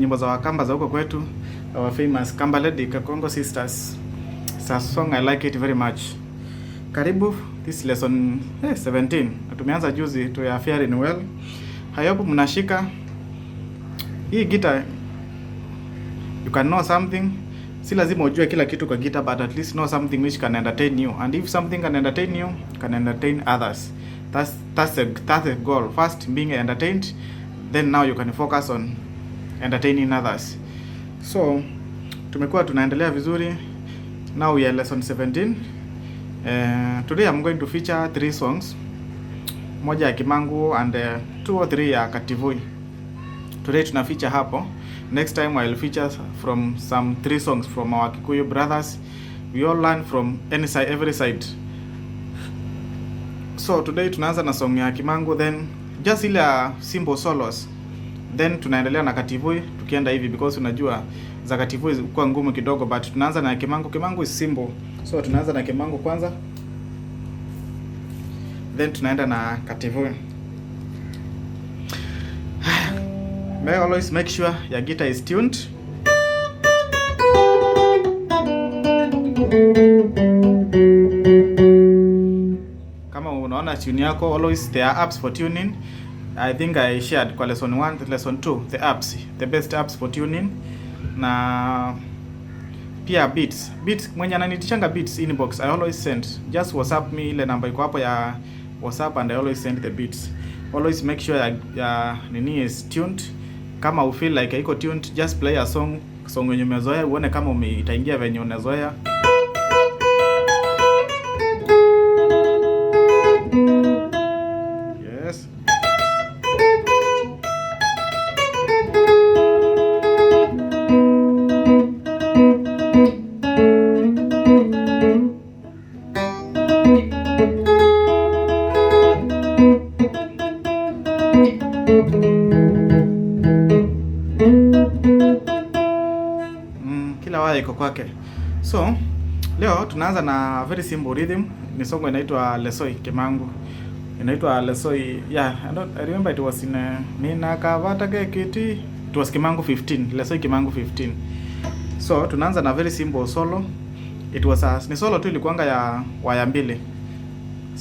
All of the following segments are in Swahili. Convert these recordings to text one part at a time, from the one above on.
Nyimbo za Wakamba za huko kwetu, our famous Kamba Lady Kakongo Sisters. It's a song I like it very much. Karibu, this lesson 17. Na tumeanza juzi to ya faring well. I hope mnashika hii guitar. You can know something. Si lazima ujue kila kitu kwa guitar, but at least know something which can entertain you. And if something can entertain you, can entertain others. That's a goal. First being entertained, then now you can focus on entertaining others. So tumekuwa tunaendelea vizuri. Now we are lesson 17. Today I'm going to feature three songs. Moja ya Kimangu and two or three ya Kativui. Today tuna feature hapo. Next time I'll feature from some three songs from our Kikuyu brothers. We all learn from any side, every side. So today tunaanza na song ya Kimangu, then just ile ya simple solos. Then tunaendelea na Kativui tukienda hivi because unajua za Kativui zilikuwa ngumu kidogo, but tunaanza na Kimangu. Kimangu is simple. So tunaanza na Kimangu kwanza. Then tunaenda na Kativui. May always make sure your guitar is tuned. Kama unaona tune yako, always there are apps for tuning. I think I shared kwa lesson 1, lesson 2, the apps, the best apps for tuning. Na pia beats. Beats, mwenye ananitishanga beats inbox, I always send. Just WhatsApp me ile namba iko hapo ya WhatsApp and I always send the beats. Always make sure ya nini is tuned. Kama u feel like haiko tuned, just play a song, song yenye umezoea, uone kama itaingia venye unazoea. Yes. Kila waya iko kwake. So leo tunaanza na very simple rhythm. Ni song inaitwa Lesoi Kimangu. Inaitwa Lesoi. Yeah, I don't, I remember it was in Nina Kavata Kekiti. It was Kimangu 15, Lesoi Kimangu 15. So tunaanza na very simple solo. It was a, ni solo tu ilikuanga ya waya mbili.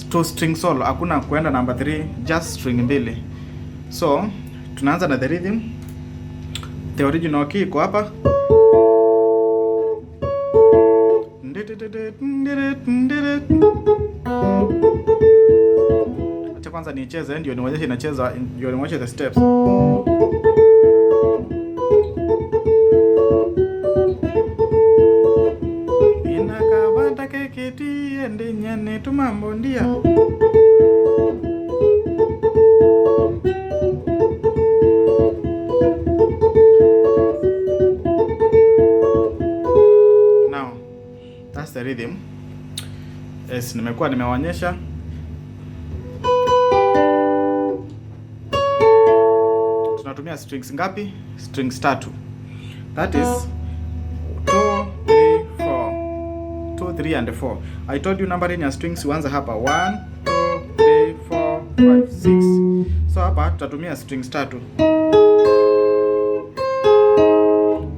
Two string solo, hakuna kuenda number 3, just string mbili. So tunaanza na the rhythm. The original key iko hapa. Acha kwanza niicheze ndio nionyeshe inacheza, ndio nionyeshe the steps. Inakabata keketi ende nyane tumambo ndia. Now, that's the rhythm. Yes, nimekuwa nimewaonyesha. Tunatumia strings ngapi? Strings tatu. That is 2, 3, 4. 2, 3 and 4. I told you numbering ya strings huanza hapa 1, 2, 3, 4, 5, 6. So hapa tutatumia strings tatu.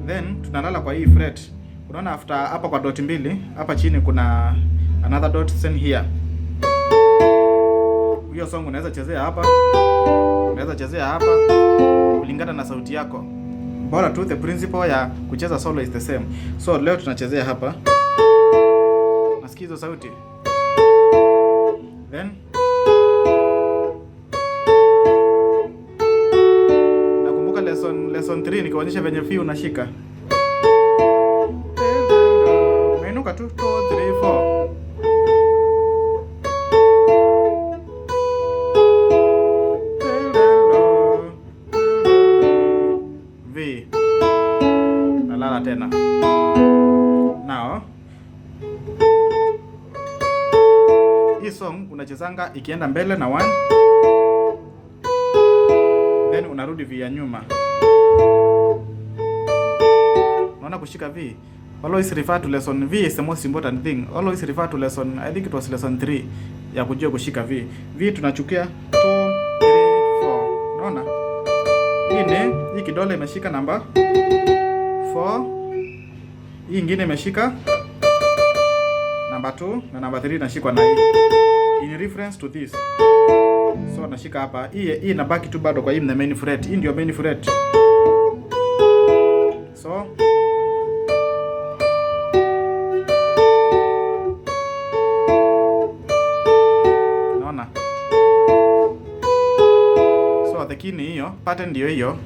Then tunalala kwa hii fret. Unaona after hapa kwa dot mbili, hapa chini kuna another dot, same here. Hiyo song unaweza chezea hapa, unaweza chezea hapa kulingana na sauti yako. Bora tu the principle ya kucheza solo is the same. So leo tunachezea hapa. Nasikia hizo sauti. Then nakumbuka lesson 3 nikionyesha venye fi unashika. Umeinuka tu 2 3 4. V. Nalala tena. Now hii song unachezanga ikienda mbele na 1, then unarudi V ya nyuma. Unaona kushika V? Always refer to lesson V is the most important thing. Always refer to lesson, I think it was lesson 3 ya kujua kushika V. V tunachukia 2 3 4. Unaona? Hii ni hii kidole imeshika namba 4, hii ingine imeshika number 2 na number 3 inashikwa na hii in reference to this. So nashika hapa, hii inabaki tu bado kwa hii the main fret. Hii ndio main fret. So naona, so the key ni hiyo, pattern ndio hiyo.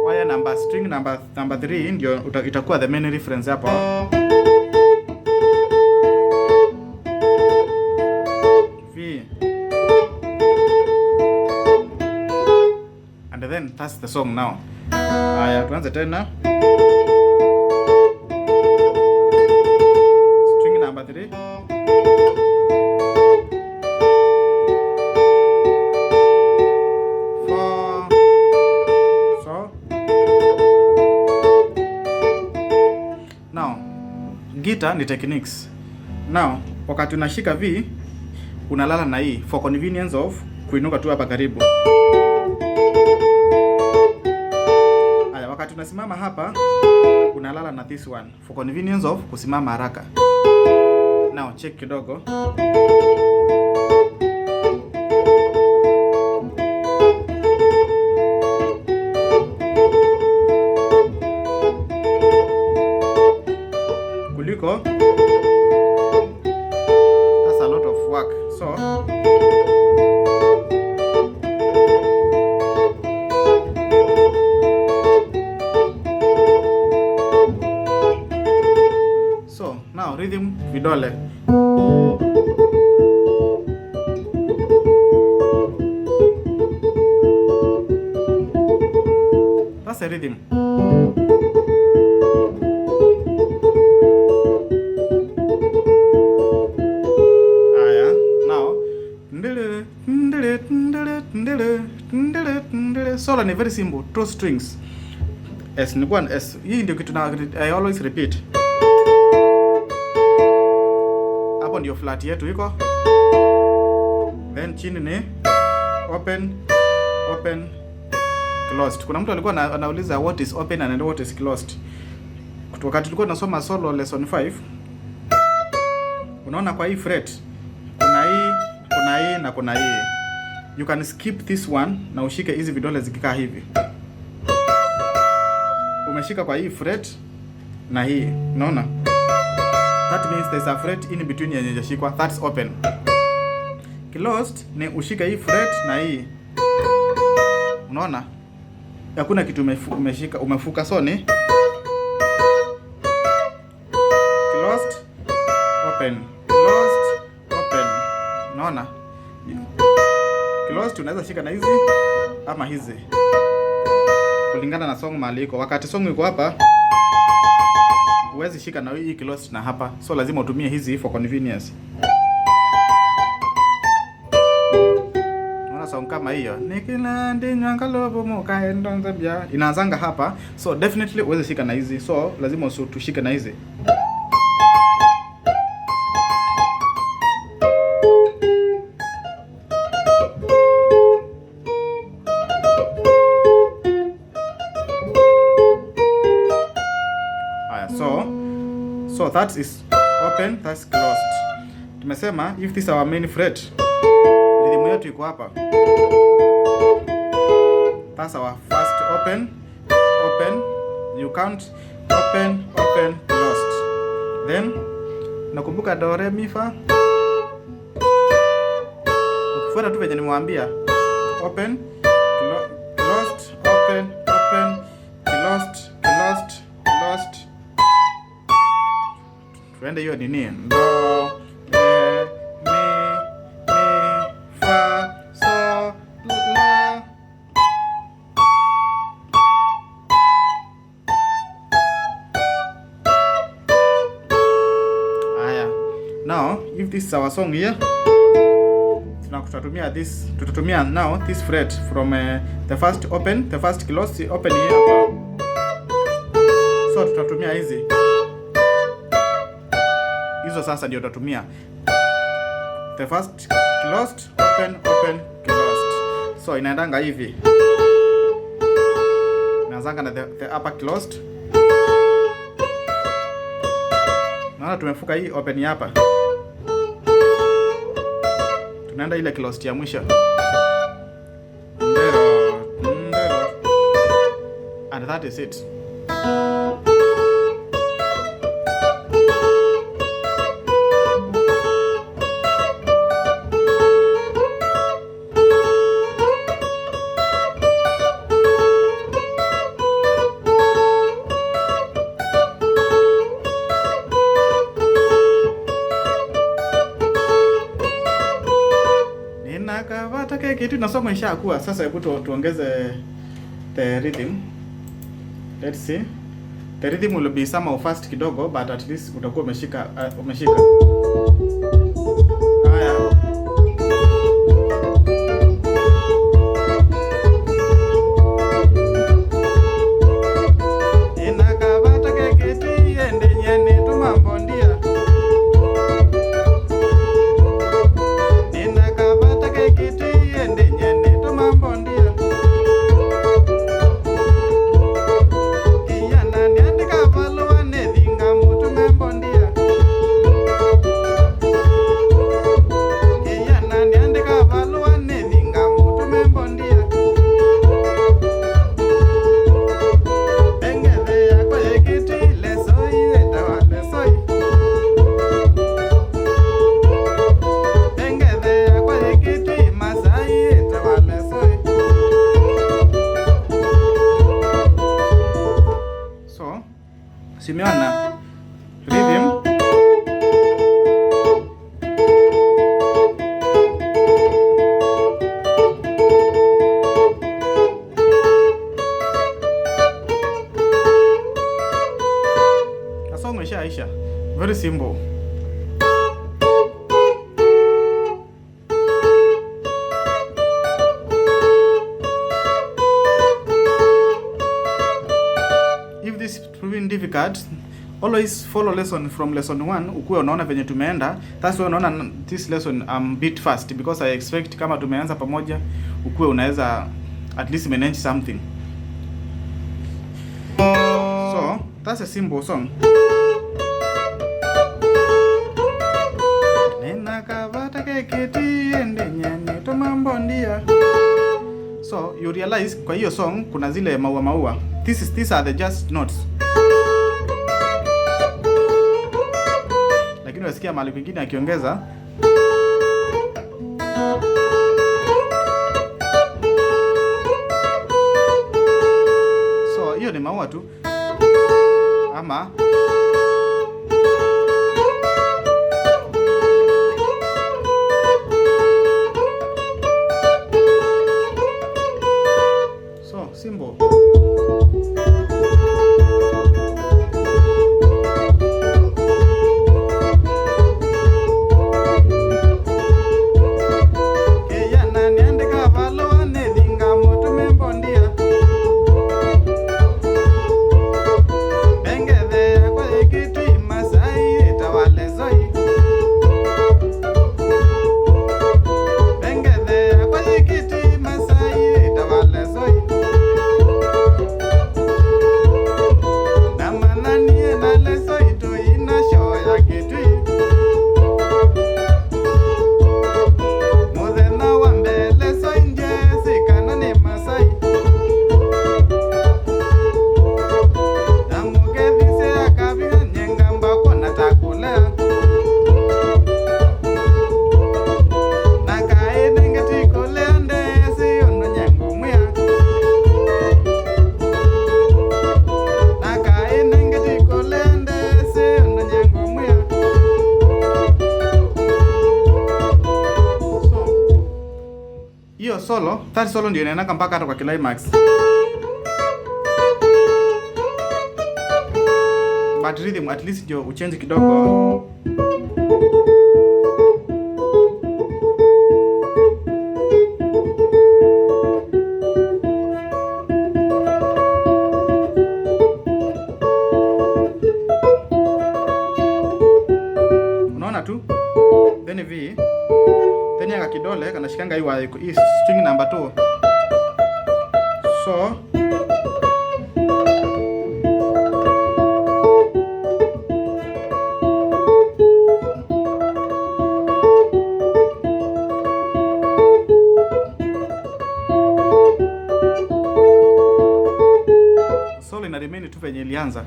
Wire number, string number 3 ndio itakuwa the main reference hapo. V. And then that's the song now. Haya, tuanze tena. String number 3. 4. So now guitar ni techniques. Now wakati unashika V unalala na hii for convenience of kuinuka tu hapa karibu. Haya, wakati unasimama hapa unalala na this one for convenience of kusimama haraka. Now check kidogo. Kuliko that's a lot of work. So now rhythm vidole. That's a rhythm. Aya, now ndele ndele ndele ndele ndele ndele. Solo ni very simple, 2 strings. S ni one S. Hii ndio kitu na I always repeat. Hapo ndio flat yetu iko. Then chini ni open, open, closed. Kuna mtu alikuwa anauliza what is open and what is closed. Wakati tulikuwa tunasoma solo lesson 5, unaona kwa hii fret kuna hii, kuna hii na kuna hii. You can skip this one na ushike hizi vidole zikikaa hivi. Umeshika kwa hii fret na hii, unaona? That means there's a fret in between yenye haijashikwa, that's open. Closed ni ushike hii fret na hii. Unaona? Hakuna kitu umeshika, umefuka, so ni closed, open, closed, open. Unaona? Closed unaweza shika na hizi ama hizi kulingana na song mahali iko. Wakati song iko hapa huwezi shika na hii closed na hapa, so lazima utumie hizi for convenience. Unaona song kama hiyo nikilandi nyangalobo mukaendo nzabia inaanzanga hapa, so definitely huwezi shika na hizi, so lazima tushike na hizi. So that is open, that's closed. Tumesema if this is our main fret, rhythm yetu iko hapa. That's our first open, open, you count open, open, closed. Then nakumbuka do re mi fa. Ukifuata tu venye nimewambia, open, closed, open, open, closed, closed, closed. Tuende hiyo nini? Do, re, mi, mi, fa, so, la. Aya. Now, if this is our song here, tutatumia this, tutatumia now this fret from the first open, the first close, open here hapa. So tutatumia hizi. Hizo sasa ndio tutatumia. The first closed, open, open, closed. So inaendanga hivi. Inaanzanga na the upper closed. Naona tumefuka hii open hapa. Tunaenda ile closed ya mwisho. Ndero, ndero. And that is it. Ninakavata keki na song ishakuwa. Sasa hebu tuongeze the rhythm. Let's see. The rhythm will be somehow fast kidogo, but at least utakuwa umeshika. Haya. Ninakavata keki ende nyene tumambondia. Ninakavata keki ende nyene tumambondia. Iyana niandika valua nethinga mutu membondia. Iyana niandika valua nethinga mutu membondia. Engethe yakwa yekiti lesoi etawa lesoi. Engethe yakwa yekiti Masai etawa lesoi. So, simeona rhythm. Na song ishaisha. Very simple. If this is proving difficult, always follow lesson from lesson 1 ukuwe unaona venye tumeenda. That's why unaona this lesson I'm bit fast because I expect kama tumeanza pamoja ukuwe unaweza at least manage something. So that's a simple song. Ninakavata keketi ende nyene tumambondia. So you realize kwa hiyo song kuna zile maua maua. These are the just notes. Lakini unasikia mahali kwingine akiongeza. So hiyo ni maua tu. Ama so simple. Iyana niandika valua nethinga mutu membondia. Engethe yakwa yekiti Masai etawa lesoi. Engethe yakwa yekiti Masai etawa lesoi. Na mananie na lesoi tuina shoya kitui. Muthenya wa mbele soi njesikana ni Masai. Na mugethise akabia nyengamba kuona takulea. Na kaĩ nĩngĩtikulea ndeci ũndũ nyengũmwĩa. Na kaĩ nĩngĩtikulea ndeci ũndũ nyengũmwĩa. So, hiyo solo, third solo ndio inaendanga mpaka hata kwa climax. But rhythm at least ndio uchange kidogo. Unaona tu? Then V. Hii hii string number 2. So solo ina remain tu venye ilianza.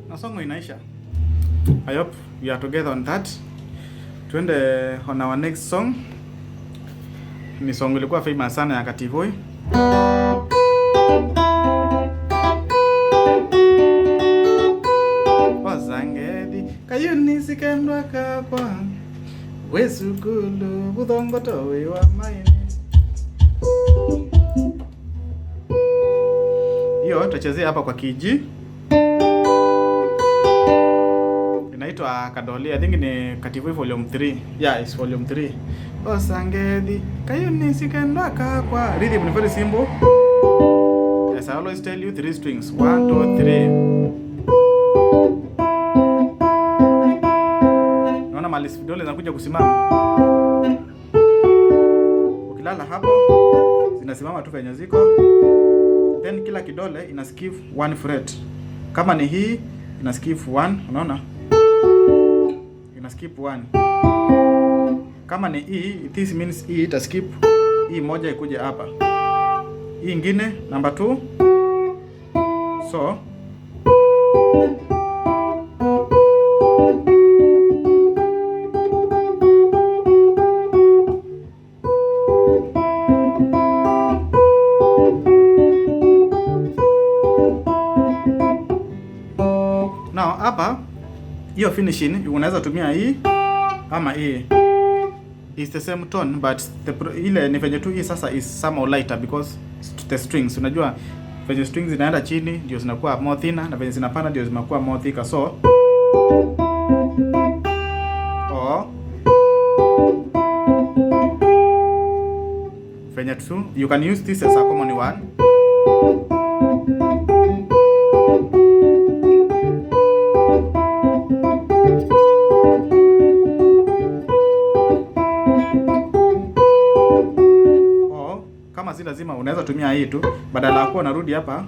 Na song inaisha. I hope we are together on that. Tuende on our next song. Ni song ilikuwa famous sana ya Kativoi. Wazangedi kayunisi kendwa kakwa wesukulu buthongotowe wa maini. Hiyo tutachezea hapa kwa kiji. Inaitwa Kadoli. I think ni Kativoi volume 3. Yeah, it's volume 3. Osangedi kayunisi kendwa kakwa. Rhythm ni very simple. As I always tell you, 3 strings. 1 2 3. Naona mali vidole zinakuja kusimama. Ukilala hapo zinasimama tu venye ziko. Then kila kidole ina skip 1 fret. Kama ni hii ina skip 1, unaona? Ina skip 1. Kama ni E, this means E ita skip E moja ikuje hapa. Hii ingine number 2. So now hapa hiyo finishing unaweza tumia hii ama hii. It's the same tone but ile ni venye tu hii sasa is somehow lighter because the strings, unajua venye strings zinaenda chini ndio zinakuwa more thinner na venye zinapanda ndio zinakuwa more thicker. So or venye tu you can use this as a common one. Kama si lazima unaweza tumia hii tu badala ya kuwa narudi hapa.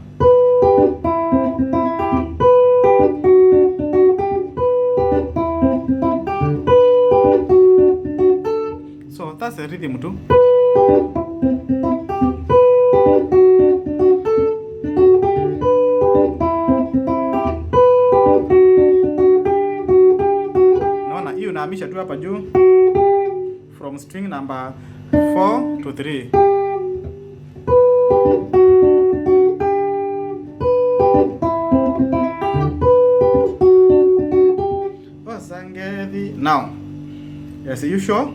So that's the rhythm tu. Naona hii unahamisha tu hapa juu from string number 4 to 3. Now, as usual,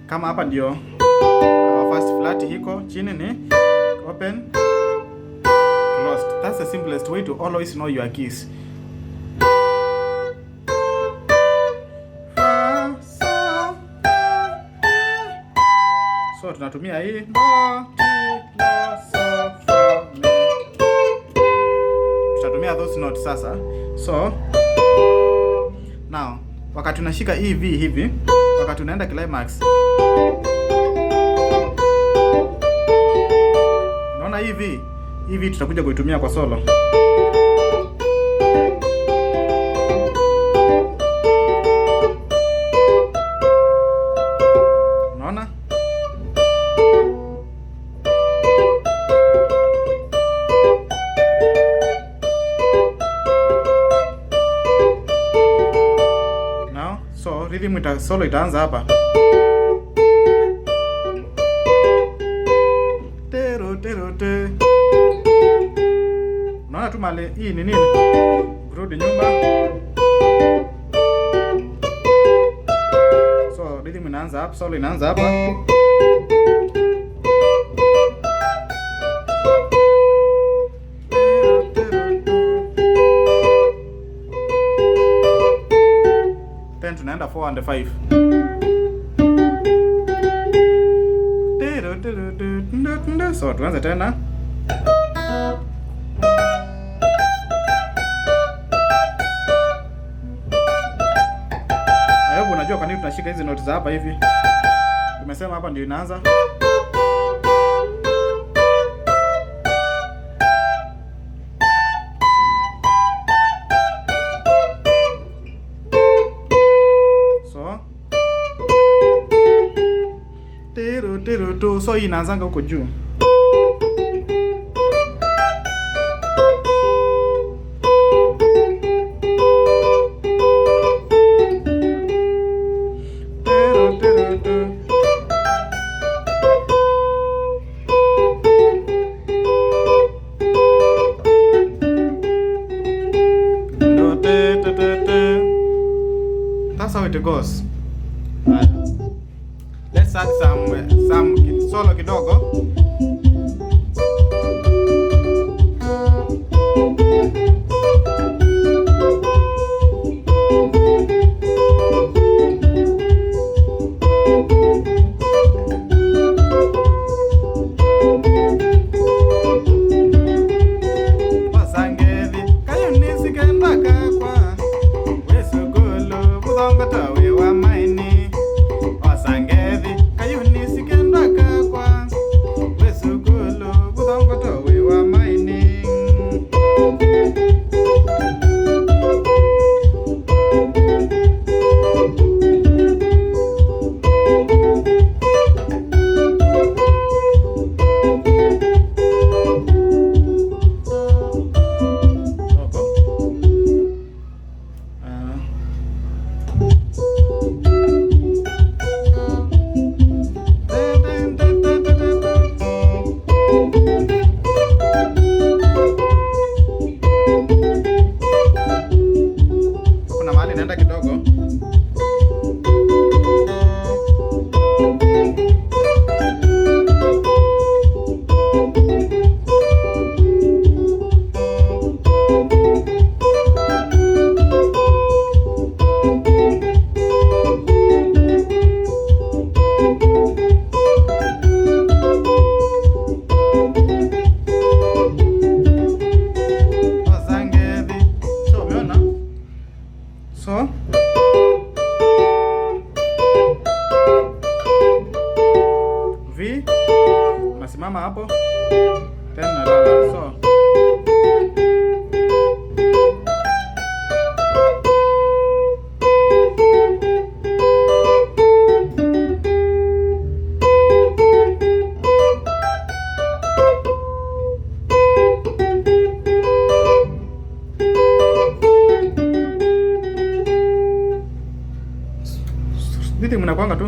kama hapa ndio our first flat hiko chini ni open closed. That's the simplest way to always know your keys. Fa, so, so tunatumia hii do, ti, la, so, fa, mi. Tutatumia those notes sasa. So now wakati unashika hii V hivi, wakati unaenda climax, unaona hii V, hii V tutakuja kuitumia kwa solo. Unaona? So rhythm ita solo itaanza hapa. Tero tero te. Unaona tu male hii ni nini? Kurudi nyumba. So rhythm inaanza hapa, solo inaanza hapa. Then tunaenda 4 and 5. So tuanze tena. I hope unajua kwa nini tunashika hizi notes za hapa hivi. Tumesema hapa ndio inaanza. So tiru tiru tu, so hii inaanzanga huko juu. Tiru tiru tu. Do te te te te. That's how it goes. Let's add some solo kidogo. Wasangethi kayunisikenda kakwa wesukulu buthongota wi wa maini. Wasangethi kayunisikenda kakwa wesukulu buthongota wi wa maini. Kidogo. Ah. Kuna mahali naenda kidogo. Wasangethi. So umeona? So V unasimama hapo tena nalala. So rhythm inakuanga tu.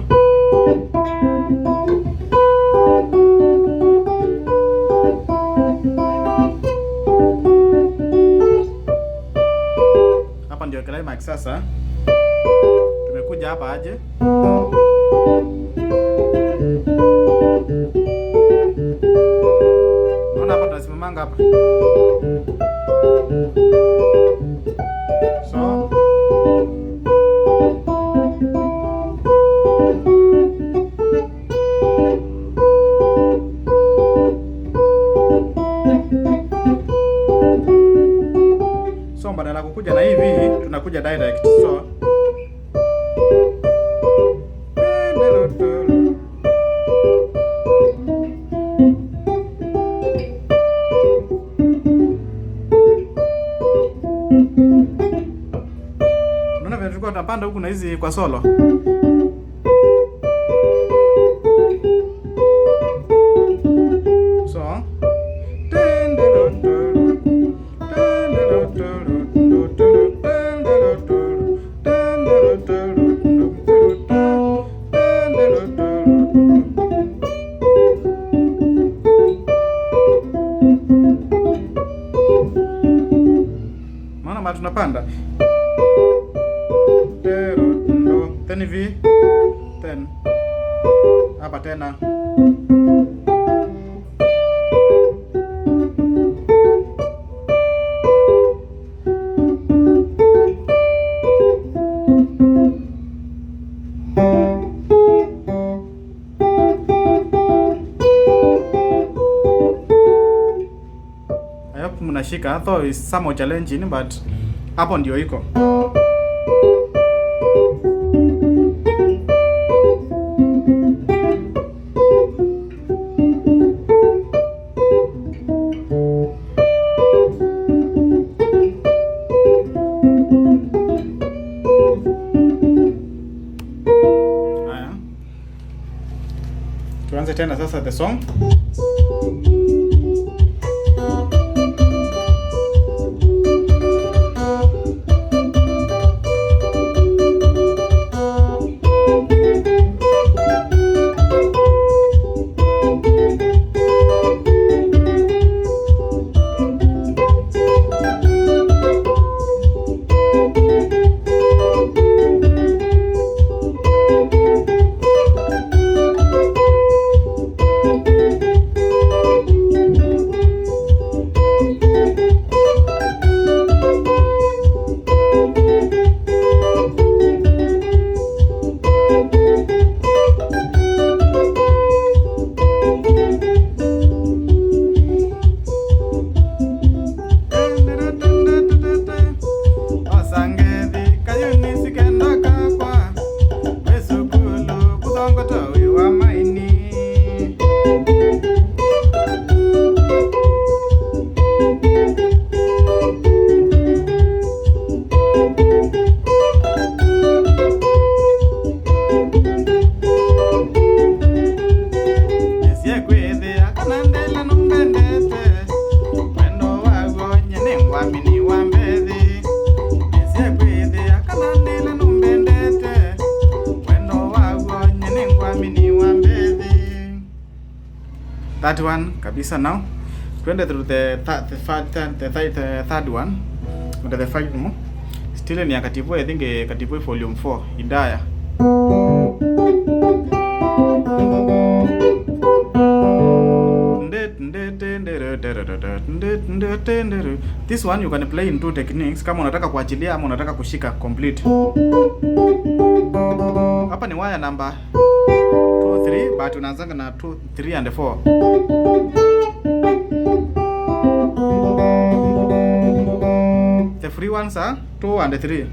Hapa ndio climax sasa. Tumekuja hapa aje? Unaona hapa tunasimamanga hapa. So so badala ya kukuja na hivi tunakuja direct. So unaona vile tulikuwa tunapanda huku na hizi kwa solo. So Maana mara tunapanda then V, then hapa tena hope mnashika, though is some challenging but hapo ndio iko. Haya, tuanze tena sasa the song. That one kabisa. Now twende through the third one under the five mo still ni ya Kativoi, I think Kativoi volume 4 Hidaya. This one you can play in two techniques, kama unataka kuachilia ama unataka kushika complete. Hapa ni wire number 2 3, but unaanzanga na 2 3 and 4. The free ones are 2 and 3.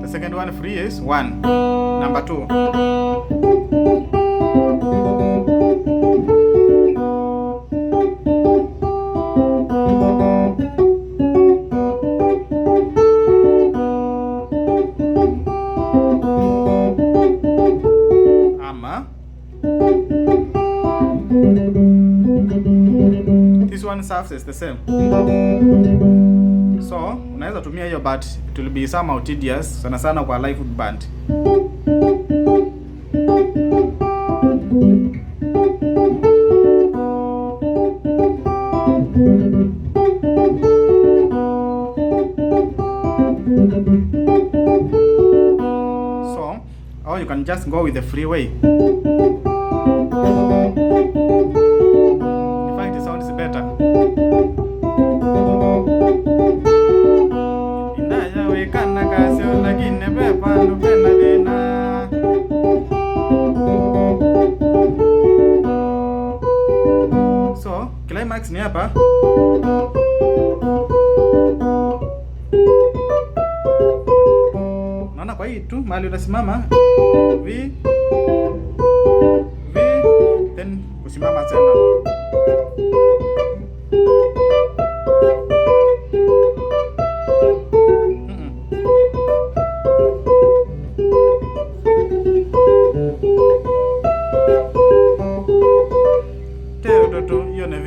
The second one free is 1. Number 2. Ama this one serves as the same. So unaweza tumia hiyo but it will be somehow tedious sana sana kwa live band. So or you can just go with the freeway. In fact, it sounds better. So climax ni hapa. Naona kwa hii tu mahali utasimama V V, then kusimama tena. Hiyo ni V.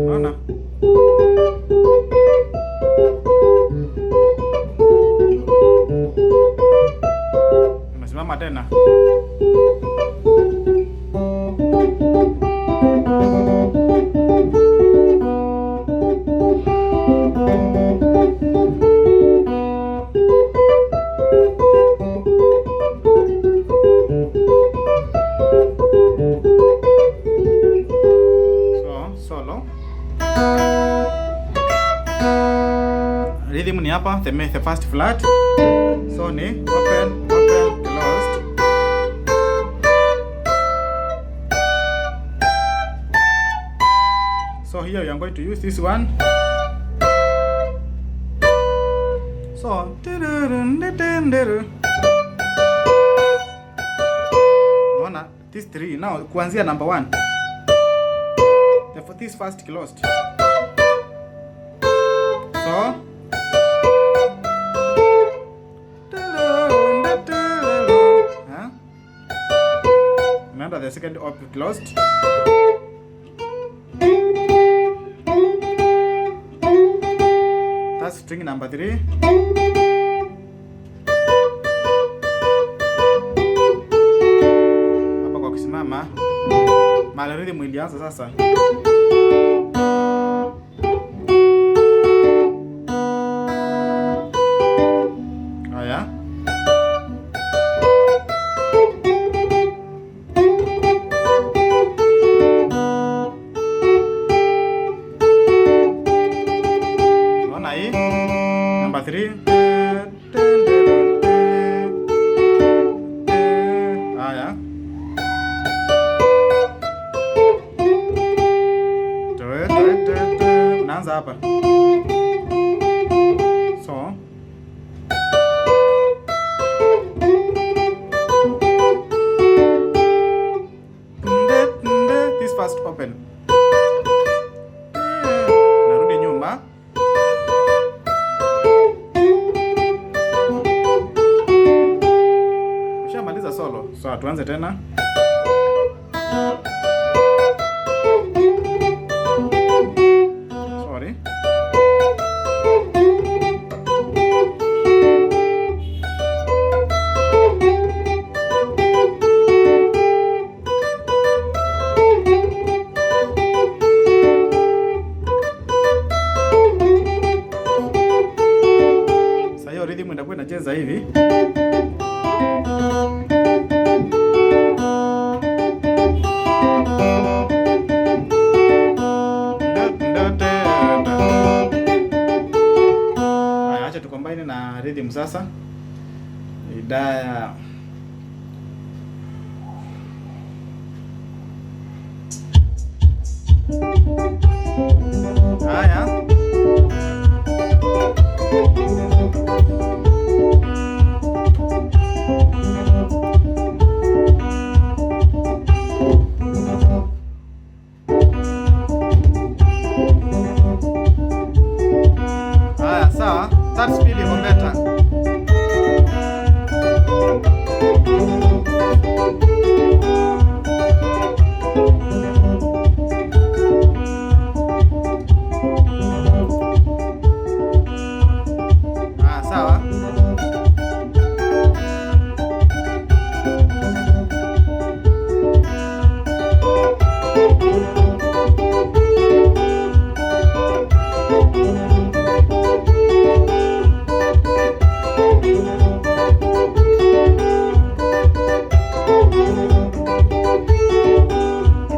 Unaona? Unasimama tena. hapa the first flat. So ni open, open, closed. So here you are going to use this one. So unaona this three now kuanzia number 1. Therefore this first closed. So huh? Remember the second up closed. That's string number 3. Hapa kwa kusimama mara rhythm ilianza sasa. Haya. Unaona hii? Number 3. Haya. Toe, toe, toe, toe. Unaanza hapa. So nde, this first open. Narudi nyuma. Ushamaliza solo. So tuanze tena. Sorry. Sasa hiyo rhythm itakuwa inacheza hivi. Haya, acha tucombine na rhythm sasa. Idaya. Haya. Haya, sawa. Third speed iko better. Ah, sawa.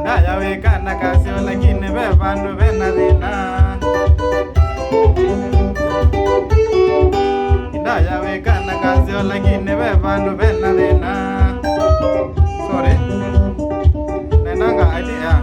Ndayawekana kasio lakini ve vandu vena thina. Ndayawekana kasio lakini ve vandu vena thina. Sorry. Nendanga idea.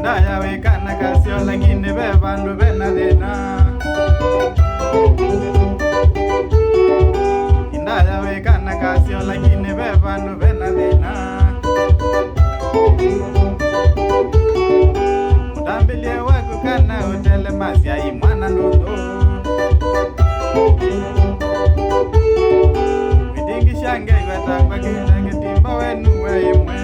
Ndayawekana kasio lakini ve vandu vena thina. Ndayawekana kasio lakini ve vandu vena thina. Mutambilie waku kana utele masyai mwana ndundu. Vitingishange iwetangwa kitenge timba wenu weimwe.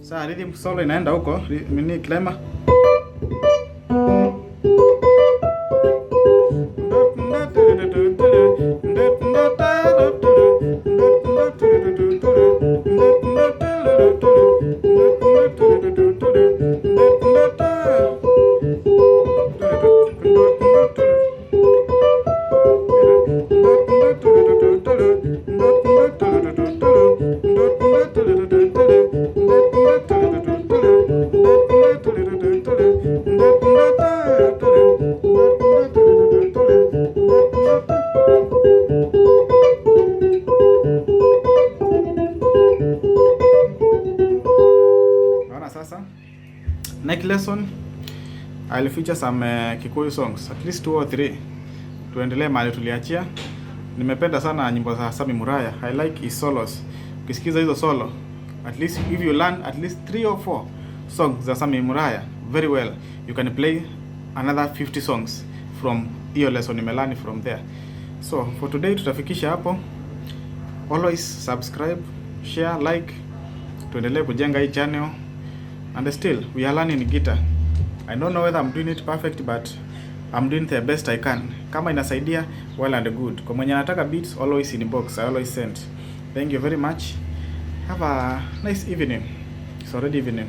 Sasa rhythm solo inaenda huko, mini climax. I'll feature some Kikuyu songs, at least two or three. Tuendelee mahali tuliachia. Nimependa sana nyimbo za Sami Muraya. I like his solos. Ukisikiza hizo solo, at least if you learn at least three or four songs za Sami Muraya very well, you can play another 50 songs from hiyo lesson nimelearn from there. So for today tutafikisha hapo. Always subscribe, share, like. Tuendelee kujenga hii channel, and still we are learning guitar. I don't know whether I'm doing it perfect, but I'm doing the best I can. Kama inasaidia, well and good. Kwa mwenye anataka beats, always inbox, I always send. Thank you very much. Have a nice evening. It's already evening.